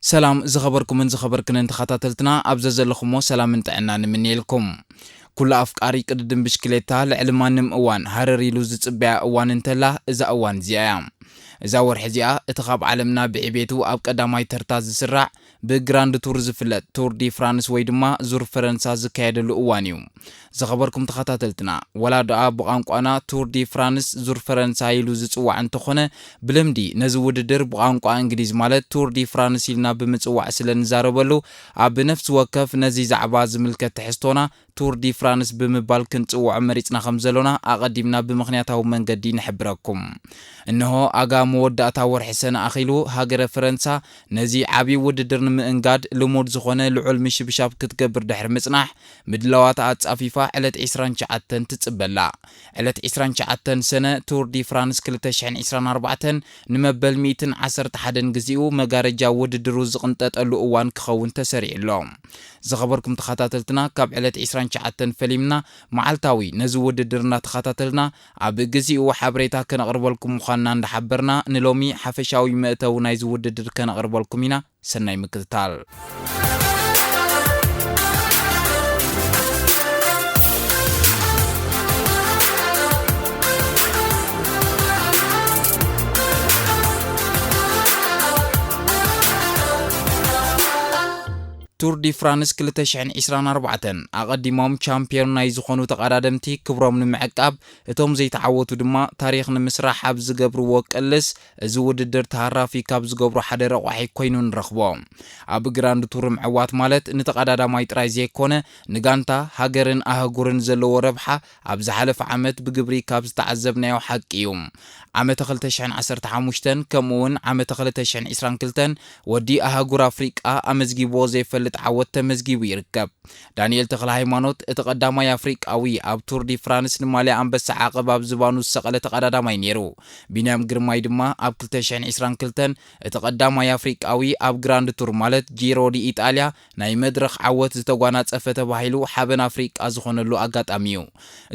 ሰላም ዝኸበርኩምን ዝኸበርክንን ተኸታተልትና፣ ኣብ ዘዘለኹሞ ሰላምን ጥዕናን ንምንየልኩም። ኩሉ ኣፍቃሪ ቅድድም ብሽክሌታ ልዕሊ ማንም እዋን ሃረር ኢሉ ዝጽበያ እዋን እንተላ፣ እዛ እዋን እዚኣ እያ። እዛ ወርሒ እዚኣ እቲ ካብ ዓለምና ብዕቤቱ ኣብ ቀዳማይ ተርታ ዝስራዕ ብግራንድ ቱር ዝፍለጥ ቱር ዲ ፍራንስ ወይ ድማ ዙር ፈረንሳ ዝካየደሉ እዋን እዩ። ዝኸበርኩም ተኸታተልትና፣ ወላ ደኣ ብቋንቋና ቱር ዲ ፍራንስ ዙር ፈረንሳ ኢሉ ዝጽዋዕ እንተኾነ፣ ብልምዲ ነዚ ውድድር ብቋንቋ እንግሊዝ ማለት ቱር ዲ ፍራንስ ኢልና ብምጽዋዕ ስለ ንዛረበሉ፣ ኣብ ነፍሲ ወከፍ ነዚ ዛዕባ ዝምልከት ትሕዝቶና ቱር ዲ ፍራንስ ብምባል ክንጽውዖ መሪጽና ከም ዘሎና ኣቐዲምና ብምኽንያታዊ መንገዲ ንሕብረኩም። እንሆ ኣጋ መወዳእታ ወርሒ ሰነ ኣኺሉ፣ ሃገረ ፈረንሳ ነዚ ዓቢ ውድድር ንምእንጋድ ልሙድ ዝኾነ ልዑል ምሽብሻብ ክትገብር ድሕሪ ምጽናሕ፣ ምድላዋታ ኣጻፊፋ ዕለት ዕስራን ትሽዓተን ትጽበላ። ዕለት ዕስራን ትሽዓተን ሰነ ቱር ዲ ፍራንስ ክልተ ሽሕን ዕስራን ኣርባዕተን ንመበል ሚእትን ዓሰርተ ሓደን ግዜኡ መጋረጃ ውድድሩ ዝቕንጠጠሉ እዋን ክኸውን ተሰሪዑ ኣሎ። ዝኸበርኩም ተኸታተልትና፣ ካብ ዕለት ዕስራን ትሽዓተን ፈሊምና መዓልታዊ ነዚ ውድድር እናተኸታተልና ኣብ ግዜኡ ሓበሬታ ከነቕርበልኩም ምዃንና እንዳሓበርና፣ ንሎሚ ሓፈሻዊ መእተዊ ናይዚ ውድድር ከነቕርበልኩም ኢና። ሰናይ ምክትታል። ቱር ዲ ፍራንስ ክልተ ሽሕን ዕስራን ኣርባዕተን ኣቐዲሞም ቻምፒዮን ናይ ዝኾኑ ተቐዳደምቲ ክብሮም ንምዕቃብ፣ እቶም ዘይተዓወቱ ድማ ታሪኽ ንምስራሕ ኣብ ዝገብርዎ ቅልስ፣ እዚ ውድድር ተሃራፊ ካብ ዝገብሩ ሓደ ረቋሒ ኮይኑ ንረኽቦ። ኣብ ግራንድ ቱር ምዕዋት ማለት ንተቐዳዳማይ ጥራይ ዘይኮነ፣ ንጋንታ፣ ሃገርን ኣህጉርን ዘለዎ ረብሓ ኣብ ዝሓለፈ ዓመት ብግብሪ ካብ ዝተዓዘብናዮ ሓቂ እዩ። ዓመተ ክልተ ሽሕን ዓሰርተ ሓሙሽተን ከምኡ እውን ዓመተ ክልተ ሽሕን ዕስራን ክልተን ወዲ ኣህጉር ኣፍሪቃ ኣመዝጊብዎ ዘይፈልጥ ዓወት ተመዝጊቡ ይርከብ። ዳንኤል ተኽለ ሃይማኖት እቲ ቀዳማይ ኣፍሪቃዊ ኣብ ቱር ዲ ፍራንስ ንማልያ ኣንበሳ ዓቐብ ኣብ ዝባኑ ዝሰቐለ ተቐዳዳማይ ነይሩ። ቢንያም ግርማይ ድማ ኣብ ክልተ ሽሕን ዕስራን ክልተን እቲ ቀዳማይ ኣፍሪቃዊ ኣብ ግራንድ ቱር ማለት ጂሮ ዲ ኢጣልያ ናይ መድረኽ ዓወት ዝተጓናጸፈ ተባሂሉ ሓበን ኣፍሪቃ ዝኾነሉ ኣጋጣሚ እዩ።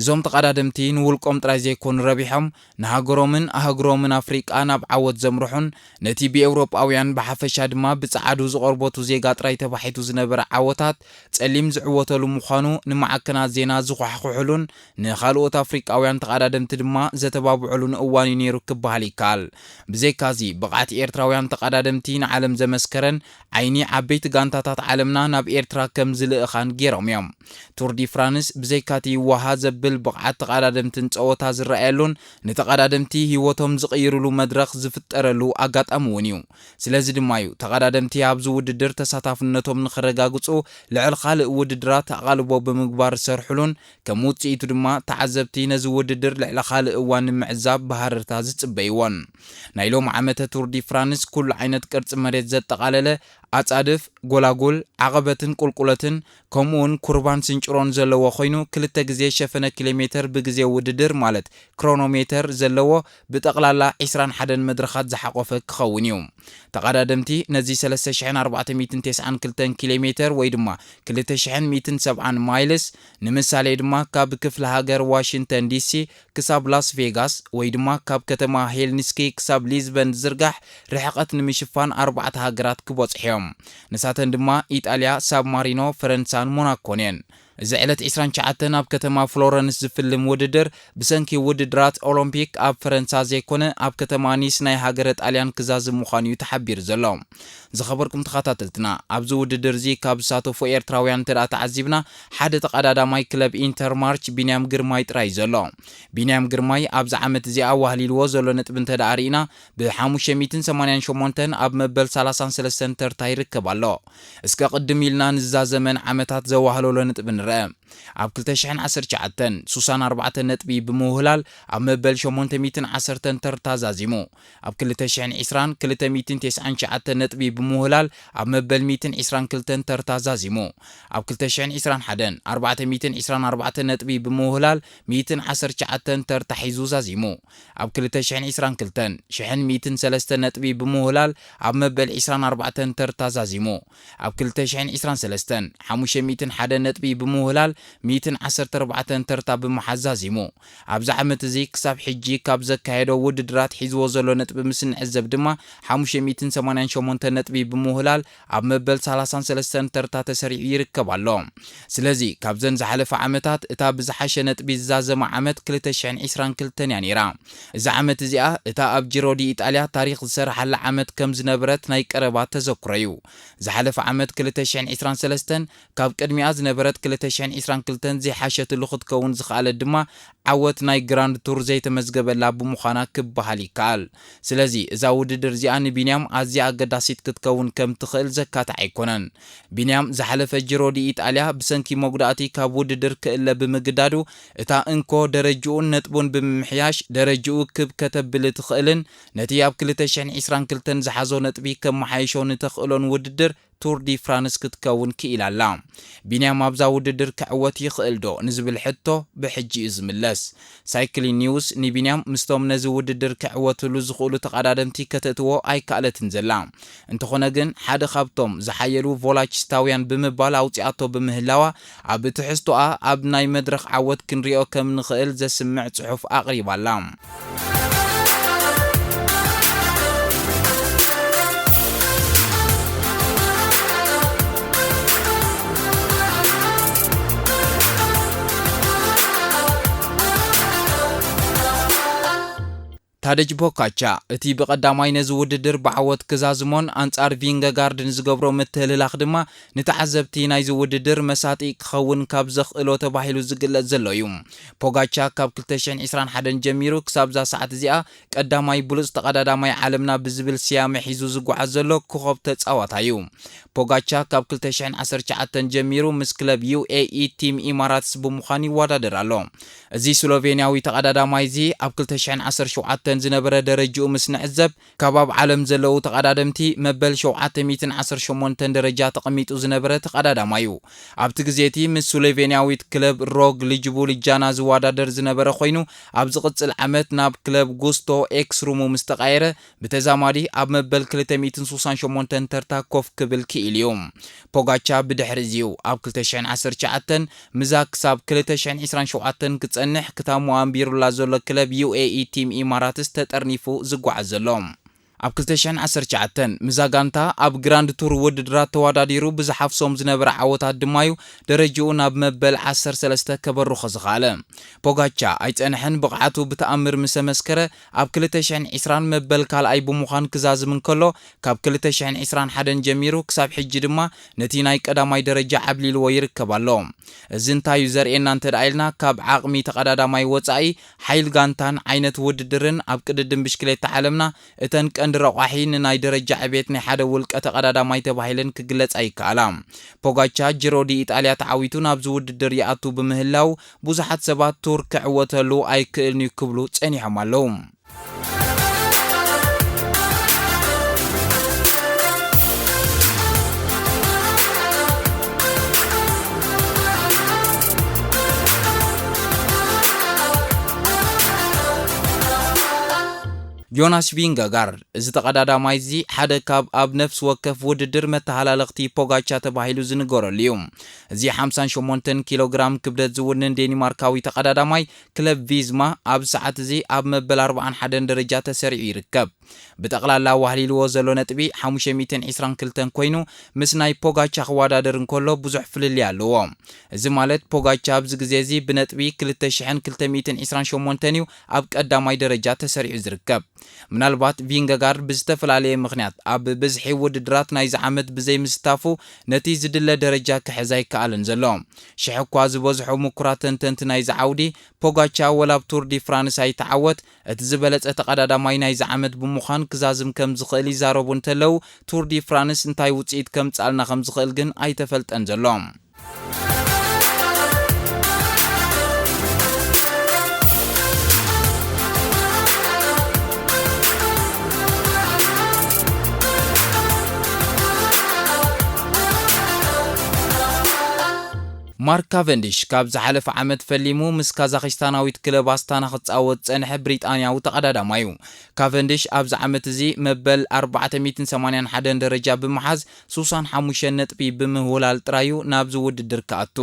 እዞም ተቐዳደምቲ ንውልቆም ጥራይ ዘይኮኑ ረቢሖም፣ ንሃገሮምን ኣህጉሮምን ኣፍሪቃ ናብ ዓወት ዘምርሑን ነቲ ብኤውሮጳውያን ብሓፈሻ ድማ ብጸዓዱ ዝቖርበቱ ዜጋ ጥራይ ተባሒቱ ዝነበረ ዓወታት ጸሊም ዝዕወተሉ ምዃኑ ንማዕከናት ዜና ዝኳሕኩሑሉን ንኻልኦት ኣፍሪቃውያን ተቐዳደምቲ ድማ ዘተባብዑሉን እዋን እዩ ነይሩ ክበሃል ይከኣል። ብዘይካዚ፣ ብቕዓት ኤርትራውያን ተቐዳደምቲ ንዓለም ዘመስከረን ዓይኒ ዓበይቲ ጋንታታት ዓለምና ናብ ኤርትራ ከም ዝልእኻን ገይሮም እዮም። ቱር ዲ ፍራንስ ብዘይካቲ ዋሃ ዘብል ብቕዓት ተቐዳደምትን ጸወታ ዝረኣየሉን ንተቐዳደምቲ ህይወቶም ዝቕይሩሉ መድረኽ ዝፍጠረሉ ኣጋጣሚ እውን እዩ። ስለዚ ድማ እዩ ተቐዳደምቲ ኣብዚ ውድድር ተሳታፍነቶም ንኸረጋግጹ ልዕል ካልእ ውድድራት ኣቓልቦ ብምግባር ዝሰርሑሉን ከም ውጽኢቱ ድማ ተዓዘብቲ ነዚ ውድድር ልዕሊ ካልእ እዋን ንምዕዛብ ብሃረርታ ዝጽበይዎን። ናይ ሎም ዓመተ ቱር ዲ ፍራንስ ኩሉ ዓይነት ቅርጺ መሬት ዘጠቓለለ ኣጻድፍ፣ ጎላጉል፣ ዓቐበትን ቁልቁለትን ከምኡውን ኩርባን ስንጭሮን ዘለዎ ኮይኑ ክልተ ግዜ ሸፈነ ኪሎ ሜተር ብግዜ ውድድር ማለት ክሮኖሜተር ዘለዎ ብጠቕላላ ዕስራን ሓደን መድረኻት ዝሓቖፈ ክኸውን እዩ። ተቐዳደምቲ ነዚ ሰለስተ ሽሕን ኣርባዕተ ሚእትን ተስዓን ክልተን ኪሎ ሜተር ወይ ድማ ክልተ ሽሕን ሚእትን ሰብዓን ማይልስ ንምሳሌ ድማ ካብ ክፍለ ሃገር ዋሽንግተን ዲሲ ክሳብ ላስ ቬጋስ ወይ ድማ ካብ ከተማ ሄልሲንኪ ክሳብ ሊዝበን ዝዝርጋሕ ርሕቐት ንምሽፋን ኣርባዕተ ሃገራት ክበጽሑ እዮም። ንሳተን ድማ ኢጣልያ፣ ሳብ ማሪኖ፣ ፈረንሳን ሞናኮን እየን። እዚ ዕለት ዕስራን ትሽዓተን ኣብ ከተማ ፍሎረንስ ዝፍልም ውድድር ብሰንኪ ውድድራት ኦሎምፒክ ኣብ ፈረንሳ ዘይኮነ ኣብ ከተማ ኒስ ናይ ሃገረ ጣልያን ክዛዝም ምዃኑ እዩ ተሓቢሩ ዘሎ። ዝኸበርኩም ተኸታተልትና፣ ኣብዚ ውድድር እዚ ካብ ዝሳተፉ ኤርትራውያን እንተ ደኣ ተዓዚብና፣ ሓደ ተቐዳዳማይ ክለብ ኢንተርማርች ቢንያም ግርማይ ጥራይ እዩ ዘሎ። ቢንያም ግርማይ ኣብዚ ዓመት እዚኣ ዋህሊልዎ ዘሎ ነጥቢ እንተ ደኣ ርኢና፣ ብሓሙሽተ ሚእትን ሰማንያን ሸሞንተን ኣብ መበል ሰላሳን ሰለስተን ተርታ ይርከብ ኣሎ። እስከ ቅድም ኢልና ንዛ ዘመን ዓመታት ዘዋህለሎ ነጥቢ ንርአ። ኣብ ክልተ ሽሕን ዓሰርተ ትሽዓተን ሱሳን ኣርባዕተ ነጥቢ ብምውህላል ኣብ መበል ሸሞንተ ሚእትን ዓሰርተን ተርታ ዛዚሙ። ኣብ ክልተ ሽሕን ዕስራን ክልተ ሚእትን ተስዓን ትሽዓተን ነጥቢ ብምውህላል ኣብ መበል ሚእትን ዕስራን ክልተን ተርታ ዛዚሙ። ኣብ ክልተ ሽሕን ዕስራን ሓደን ኣርባዕተ ሚእትን ዕስራን ኣርባዕተ ነጥቢ ብምውህላል ሚእትን ዓሰርተ ትሽዓተን ተርታ ሒዙ ዛዚሙ። ኣብ ክልተ ሽሕን ዕስራን ክልተን ሽሕን ሚእትን ሰለስተ ነጥቢ ብምውህላል ኣብ መበል ዕስራን ኣርባዕተን ተርታ ዛዚሙ። ኣብ ክልተ ሽሕን ዕስራን ሰለስተን ሓሙሽተ ሚእትን ሓደ ነጥቢ ብምውህላል ሚእትን ዓሰርተ ኣርባዕተን ተርታ ብምሓዝ ዛዚሙ። ኣብዚ ዓመት እዚ ክሳብ ሕጂ ካብ ዘካየዶ ውድድራት ሒዝዎ ዘሎ ነጥቢ ምስ ንዕዘብ ድማ፣ ሓሙሽተ ሚእትን ሰማንያን ሸሞንተን ነጥቢ ብምውህላል፣ ኣብ መበል ሰላሳን ሰለስተን ተርታ ተሰሪዑ ይርከብ ኣሎ። ስለዚ፣ ካብዘን ዝሓለፈ ዓመታት እታ ብዝሓሸ ነጥቢ ዝዛዘመ ዓመት ክልተ ሽሕን ዕስራን ክልተን እያ ነይራ። እዛ ዓመት እዚኣ፣ እታ ኣብ ጂሮ ዲ ኢጣልያ ታሪኽ ዝሰርሓላ ዓመት ከም ዝነበረት ናይ ቀረባ ተዘክሮ እዩ። ዝሓለፈ ዓመት ክልተ ሽሕን ዕስራን ሰለስተን፣ ካብ ቅድሚኣ ዝነበረት ክልተ ሽሕን ዕስራን ክልተን ዘይሓሸትሉ ክትከውን ዝኸኣለት ድማ፣ ዓወት ናይ ግራንድ ቱር ዘይተመዝገበላ ብምዃና ክበሃል ይከኣል። ስለዚ፣ እዛ ውድድር እዚኣ ንቢንያም ኣዝያ ኣገዳሲት ክትከውን ከም ትኽእል ዘካትዕ ኣይኮነን። ቢንያም ዝሓለፈ ጂሮ ዲ ኢጣልያ ብሰንኪ መጉዳእቲ ካብ ውድድር ክእለ ብምግዳዱ፣ እታ እንኮ ደረጅኡን ነጥቡን ብምምሕያሽ፣ ደረጅኡ ክብ ከተብል ትኽእልን ነቲ ኣብ ክልተ ሽሕን ዕስራን ክልተን ዝሓዞ ነጥቢ ከመሓይሾ ንተኽእሎን ውድድር ቱር ዲ ፍራንስ ክትከውን ክኢላ ኣላ። ቢንያም ኣብዛ ውድድር ክዕወት ይኽእል ዶ ንዝብል ሕቶ ብሕጂ እዩ ዝምለስ። ሳይክሊን ኒውስ ንቢንያም ምስቶም ነዚ ውድድር ክዕወትሉ ዝኽእሉ ተቐዳደምቲ ከተእትዎ ኣይከኣለትን ዘላ። እንተኾነ ግን፣ ሓደ ካብቶም ዝሓየሉ ቮላቺስታውያን ብምባል ኣውጺኣቶ ብምህላዋ፣ ኣብ ትሕዝቶኣ ኣብ ናይ መድረኽ ዓወት ክንሪኦ ከም ንኽእል ዘስምዕ ጽሑፍ ኣቕሪባ ኣላ። ታደጅ ፖካቻ፣ እቲ ብቐዳማይ ነዚ ውድድር ብዓወት ክዛዝሞን ኣንጻር ቪንገጋርድ ንዝገብሮ ምትህልላኽ ድማ፣ ንተዓዘብቲ ናይዚ ውድድር መሳጢ ክኸውን ካብ ዘኽእሎ ተባሂሉ ዝግለጽ ዘሎ እዩ። ፖጋቻ ካብ ክልተ ሽሕን ዕስራን ሓደን ጀሚሩ ክሳብ እዛ ሰዓት እዚኣ ቀዳማይ ብሉጽ ተቐዳዳማይ ዓለምና ብዝብል ስያመ ሒዙ ዝጓዓዝ ዘሎ ኮኸብ ተጻዋታይ እዩ። ፖጋቻ ካብ ክልተ ሽሕን ዓሰርተ ትሽዓተን ጀሚሩ ምስ ክለብ ዩ ኤ ኢ ቲም ኢማራትስ ብምዃን ይወዳደር ኣሎ። እዚ ስሎቬንያዊ ተቐዳዳማይ እዚ ኣብ ክልተ ሽሕን ዓሰርተ ሸውዓተን ዝነበረ ደረጅኡ ምስ ንዕዘብ፣ ካብ ኣብ ዓለም ዘለዉ ተቐዳደምቲ መበል ሸውዓተ ሚእትን ዓሰርተ ሸሞንተን ደረጃ ተቐሚጡ ዝነበረ ተቐዳዳማይ እዩ። ኣብቲ ግዜ እቲ ምስ ስሎቬንያዊት ክለብ ሮግ ልጅቡ ልጃና ዝወዳደር ዝነበረ ኮይኑ፣ ኣብ ዝቕጽል ዓመት ናብ ክለብ ጉስቶ ኤክስ ሩሙ ምስ ተቓየረ፣ ብተዛማዲ ኣብ መበል ክልተ ሚእትን ስሳን ሸሞንተን ተርታ ኮፍ ክብል ክኢሉ እዩ። ፖጋቻ ብድሕሪ እዚ እዩ ኣብ ክልተ ሽሕን ዓሰርተ ትሽዓተን ምዛ ክሳብ ክልተ ሽሕን ዕስራን ሸውዓተን ክጸንሕ ክታሙ ኣንቢሩላ ዘሎ ክለብ ዩ ኤ ኢ ቲም ኢማራትስ ተጠርኒፉ ዝጓዓዝ ዘሎ። ኣብ ክልተ ሽሕን ዓሰርተ ትሽዓተን ምዛ ጋንታ ኣብ ግራንድ ቱር ውድድራት ተወዳዲሩ ብዝሓፍሶም ዝነበረ ዓወታት ድማ እዩ ደረጅኡ ናብ መበል ዓሰርተ ሰለስተ ከበርኾ ዝኸኣለ። ፖጋቻ ኣይጸንሐን፣ ብቕዓቱ ብተኣምር ምስ ኣመስከረ፣ ኣብ ክልተ ሽሕን ዕስራን መበል ካልኣይ ብምዃን ክዛዝም እንከሎ፣ ካብ ክልተ ሽሕን ዕስራን ሓደን ጀሚሩ ክሳብ ሕጂ ድማ ነቲ ናይ ቀዳማይ ደረጃ ዓብሊልዎ ይርከብ ኣሎ። እዚ እንታይ እዩ ዘርእየና እንተ ደኣ ኢልና፣ ካብ ዓቕሚ ተቐዳዳማይ ወጻኢ፣ ሓይል ጋንታን ዓይነት ውድድርን ኣብ ቅድድም ብሽክሌታ ዓለምና እተን ቀንዲ ረቋሒ ንናይ ደረጃ ዕቤት ናይ ሓደ ውልቀ ተቐዳዳማይ ተባሂለን ክግለጻ ይከኣላ። ፖጋቻ ጂሮ ዲ ኢጣልያ ተዓዊቱ ናብዚ ውድድር ይኣቱ ብምህላው፣ ብዙሓት ሰባት ቱር ክዕወተሉ ኣይክእልን እዩ ክብሉ ጸኒሖም ኣለዉ። ዮናስ ቪንገጋርድ፣ እዚ ተቐዳዳማይ እዚ ሓደ ካብ ኣብ ነፍሲ ወከፍ ውድድር መተሃላለኽቲ ፖጋቻ ተባሂሉ ዝንገረሉ እዩ። እዚ ሓምሳን ሸሞንተን ኪሎ ግራም ክብደት ዝውንን ዴኒማርካዊ ተቐዳዳማይ ክለብ ቪዝማ ኣብ ሰዓት እዚ ኣብ መበል ኣርባዓን ሓደን ደረጃ ተሰሪዑ ይርከብ። ብጠቕላላ ዋህሊልዎ ዘሎ ነጥቢ ሓሙሽተ ሚእትን ዕስራን ክልተን ኮይኑ፣ ምስ ናይ ፖጋቻ ክወዳደር እንከሎ ብዙሕ ፍልልይ ኣለዎ። እዚ ማለት ፖጋቻ ኣብዚ ግዜ እዚ ብነጥቢ ክልተ ሽሕን ክልተ ሚእትን ዕስራን ሸሞንተን እዩ ኣብ ቀዳማይ ደረጃ ተሰሪዑ ዝርከብ። ምናልባት ቪንገጋርድ ብዝተፈላለየ ምኽንያት ኣብ ብዝሒ ውድድራት ናይዚ ዓመት ብዘይምስታፉ ነቲ ዝድለ ደረጃ ክሕዝ ኣይከኣልን ዘሎ። ሽሕ እኳ ዝበዝሑ ምኩራት ተንተንቲ ናይዚ ዓውዲ፣ ፖጋቻ ወላ ኣብ ቱር ዲ ፍራንስ ኣይተዓወት፣ እቲ ዝበለጸ ተቐዳዳማይ ናይዚ ዓመት ብምዃን ክዛዝም ከም ዝኽእል ይዛረቡ እንተለዉ፣ ቱር ዲ ፍራንስ እንታይ ውጽኢት ከምጽኣልና ከም ዝኽእል ግን ኣይተፈልጠን ዘሎ። ማርክ ካቨንዲሽ ካብ ዝሓለፈ ዓመት ፈሊሙ ምስ ካዛኺስታናዊት ክለብ ኣስታና ክጻወት ዝጸንሐ ብሪጣንያዊ ተቐዳዳማይ እዩ። ካቨንዲሽ ኣብዚ ዓመት እዚ መበል ኣርባዕተ ሚእትን ሰማንያን ሓደን ደረጃ ብምሓዝ ሱሳን ሓሙሽተ ነጥቢ ብምህውላል ጥራዩ ናብዚ ውድድር ክኣቱ።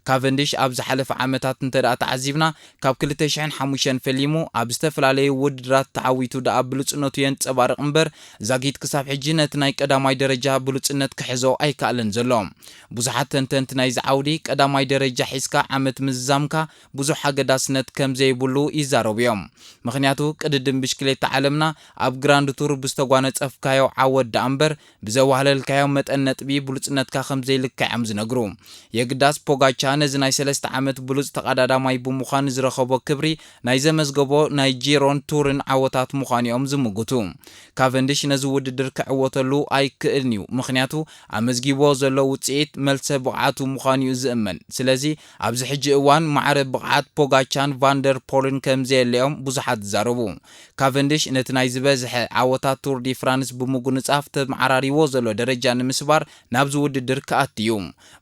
ካቨንዲሽ ኣብ ዝሓለፈ ዓመታት እንተ ደኣ ተዓዚብና ካብ ክልተ ሽሕን ሓሙሽተን ፈሊሙ ኣብ ዝተፈላለዩ ውድድራት ተዓዊቱ ደኣ ብሉጽነቱ የንጸባርቕ እምበር ዛጊት ክሳብ ሕጂ ነቲ ናይ ቀዳማይ ደረጃ ብሉጽነት ክሕዞ ኣይከኣለን ዘሎ። ብዙሓት ተንተንቲ ናይዚ ዓውዲ ቀዳማይ ደረጃ ሒዝካ ዓመት ምዝዛምካ ብዙሕ ኣገዳስነት ከም ዘይብሉ ይዛረቡ እዮም። ምኽንያቱ ቅድድም ብሽክሌታ ዓለምና ኣብ ግራንድ ቱር ብዝተጓነጸፍካዮ ዓወት ደኣ እምበር ብዘዋህለልካዮ መጠን ነጥቢ ብሉጽነትካ ከም ዘይልካዕ እዮም ዝነግሩ። የግዳስ ፖጋቻ ነዚ ናይ ሰለስተ ዓመት ብሉጽ ተቐዳዳማይ ብምዃን ዝረኸቦ ክብሪ ናይ ዘመዝገቦ ናይ ጂሮን ቱርን ዓወታት ምዃኑ እዮም ዝምጉቱ። ካቨንዲሽ ነዚ ውድድር ክዕወተሉ ኣይክእልን እዩ፣ ምኽንያቱ ኣመዝጊብዎ ዘሎ ውጽኢት መልሰ ብቕዓቱ ምዃኑ እዩ ዝእመን። ስለዚ ኣብዚ ሕጂ እዋን ማዕረ ብቕዓት ፖጋቻን ቫንደር ፖልን ከም ዘየለዮም ብዙሓት ዝዛረቡ። ካቨንዲሽ ነቲ ናይ ዝበዝሐ ዓወታት ቱር ዲ ፍራንስ ብምጉንጻፍ ተመዓራሪዎ ዘሎ ደረጃ ንምስባር ናብዚ ውድድር ክኣቱ እዩ።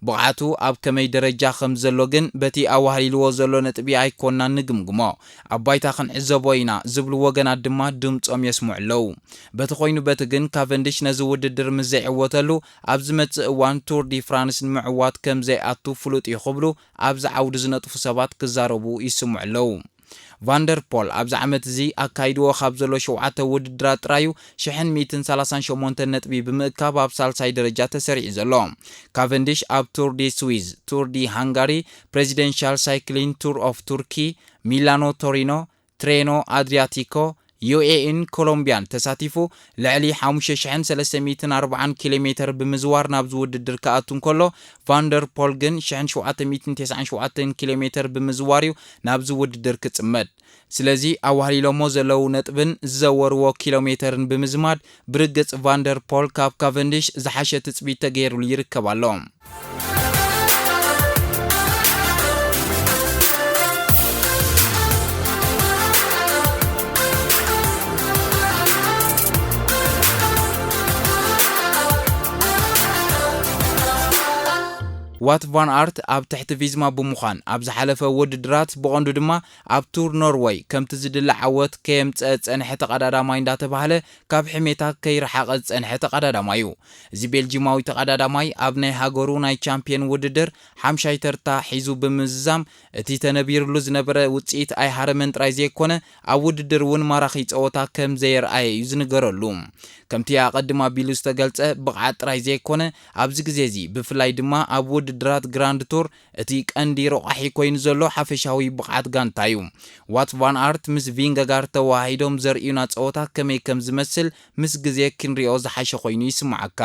ብቕዓቱ ኣብ ከመይ ደረጃ ከም ዘሎ ግን በቲ ኣዋህሊልዎ ዘሎ ነጥቢ ኣይኮናን ንግምግሞ። ኣብ ባይታ ክንዕዘቦ ኢና ዝብሉ ወገናት ድማ ድምጾም የስምዑ ኣለዉ። በቲ ኮይኑ በቲ ግን ካቨንዲሽ ነዚ ውድድር ምስ ዘይዕወተሉ ኣብ ዝመጽእ እዋን ቱር ዲ ፍራንስ ንምዕዋት ከም ዘይኣቱ ፍሉጥ እዩ ክብሉ ኣብዚ ዓውዲ ዝነጥፉ ሰባት ክዛረቡ ይስምዑ ኣለዉ። ቫንደር ፖል ኣብዚ ዓመት እዚ ኣካይድዎ ካብ ዘሎ ሸውዓተ ውድድራት ጥራዩ ሽሕን ሚእትን ሰላሳን ሸሞንተን ነጥቢ ብምእካብ ኣብ ሳልሳይ ደረጃ ተሰሪዑ ዘሎ። ካቨንዲሽ ኣብ ቱር ዲ ስዊዝ፣ ቱር ዲ ሃንጋሪ፣ ፕሬዚደንሻል ሳይክሊን ቱር ኦፍ ቱርኪ፣ ሚላኖ ቶሪኖ፣ ትሬኖ ኣድሪያቲኮ፣ ዩኤኢን ኮሎምቢያን ተሳቲፉ ልዕሊ ሓሙሽተ ሽሕን ሰለስተ ሚእትን ኣርባዓን ኪሎ ሜተር ብምዝዋር ናብዚ ውድድር ክኣቱ እንከሎ ቫንደር ፖል ግን ሽሕን ሸውዓተ ሚእትን ተስዓን ሸውዓተን ኪሎ ሜተር ብምዝዋር እዩ ናብዚ ውድድር ክጽመድ። ስለዚ ኣዋህሊሎሞ ዘለዉ ነጥብን ዝዘወርዎ ኪሎ ሜተርን ብምዝማድ ብርግጽ ቫንደር ፖል ካብ ካቨንዲሽ ዝሓሸ ትጽቢት ተገይሩሉ ይርከብ ኣሎ። ዋት ቫን ኣርት ኣብ ትሕቲ ቪዝማ ብምዃን ኣብ ዝሓለፈ ውድድራት ብቐንዱ ድማ ኣብ ቱር ኖርወይ ከምቲ ዝድለ ዓወት ከየምጸ ዝጸንሐ ተቐዳዳማይ እንዳተባህለ ካብ ሕሜታ ከይረሓቐ ዝጸንሐ ተቐዳዳማይ እዩ። እዚ ቤልጂማዊ ተቐዳዳማይ ኣብ ናይ ሃገሩ ናይ ቻምፒየን ውድድር ሓምሻይ ተርታ ሒዙ ብምዝዛም እቲ ተነቢርሉ ዝነበረ ውጽኢት ኣይሃረመን ጥራይ ዘይኮነ ኣብ ውድድር እውን ማራኺ ጸወታ ከም ዘየርኣየ እዩ ዝንገረሉ። ከምቲ ኣቐድም ኣቢሉ ዝተገልጸ ብቕዓት ጥራይ ዘይኮነ ኣብዚ ግዜ እዚ ብፍላይ ድማ ኣብ ውድድራት ግራንድ ቱር እቲ ቀንዲ ረቋሒ ኮይኑ ዘሎ ሓፈሻዊ ብቕዓት ጋንታ እዩ። ዋት ቫን ኣርት ምስ ቪንገጋር ተወሃሂዶም ዘርእዩና ጸወታ ከመይ ከም ዝመስል ምስ ግዜ ክንሪኦ ዝሓሸ ኮይኑ ይስምዓካ።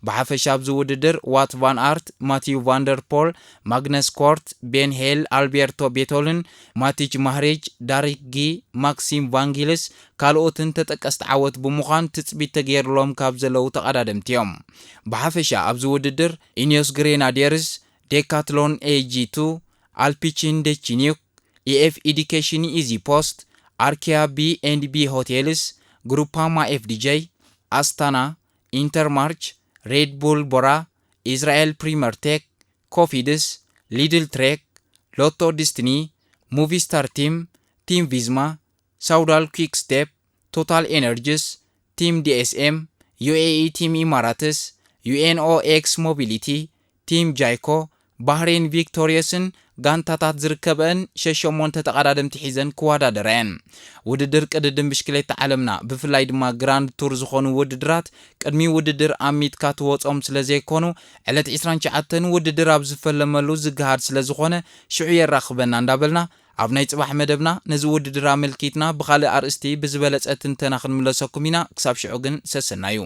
ብሓፈሻ ኣብዚ ውድድር ዋት ቫን ኣርት፣ ማቲዩ ቫንደር ፖል፣ ማግነስ ኮርት፣ ቤን ሄል፣ ኣልቤርቶ ቤቶልን፣ ማቲጅ ማህሬጅ፣ ዳሪክ ጊ፣ ማክሲም ቫንጊልስ ካልኦትን ተጠቀስቲ ዓወት ብምዃን ትጽቢት ተገይርሎም ካብ ዘለዉ ተቐዳደምቲ እዮም። ብሓፈሻ ኣብዚ ውድድር ኢኒዮስ ግሬናዲየርስ፣ ዴካትሎን ኤጂ ቱ፣ ኣልፒቺን ዴቺኒዩክ፣ ኢኤፍ ኢዲኬሽን ኢዚ ፖስት፣ ኣርኪያ ቢ ኤንድ ቢ ሆቴልስ፣ ግሩፓማ ኤፍዲጄ፣ ኣስታና፣ ኢንተርማርች፣ ሬድ ቡል ቦራ፣ ኢዝራኤል ፕሪመር ቴክ፣ ኮፊድስ፣ ሊድል ትሬክ፣ ሎቶ ዲስትኒ፣ ሙቪስታር ቲም፣ ቲም ቪዝማ፣ ሳውዳል ኲክ ስቴፕ፣ ቶታል ኤነርጂስ፣ ቲም ዲኤስኤም፣ ዩኤኢ ቲም ኢማራትስ፣ ዩኤንኦ ኤክስ ሞቢሊቲ፣ ቲም ጃይኮ፣ ባህሬን ቪክቶሪየስን ጋንታታት ዝርከበአን ሸሸሞንተ ተቐዳደምቲ ሒዘን ክወዳደራ እየን። ውድድር ቅድድም ብሽክሌታ ዓለምና ብፍላይ ድማ ግራንድ ቱር ዝኾኑ ውድድራት ቅድሚ ውድድር ኣሚትካ ትወጾም ስለ ዘይኮኑ ዕለት ዕስራን ትሽዓተን ውድድር ኣብ ዝፈለመሉ ዝገሃድ ስለ ዝኾነ ሽዑ የራኽበና እንዳበልና ኣብ ናይ ጽባሕ መደብና ነዚ ውድድር ኣመልኪትና ብኻልእ ኣርእስቲ ብዝበለጸ ትንተና ክንምለሰኩም ኢና። ክሳብ ሽዑ ግን ሰሰናዩ።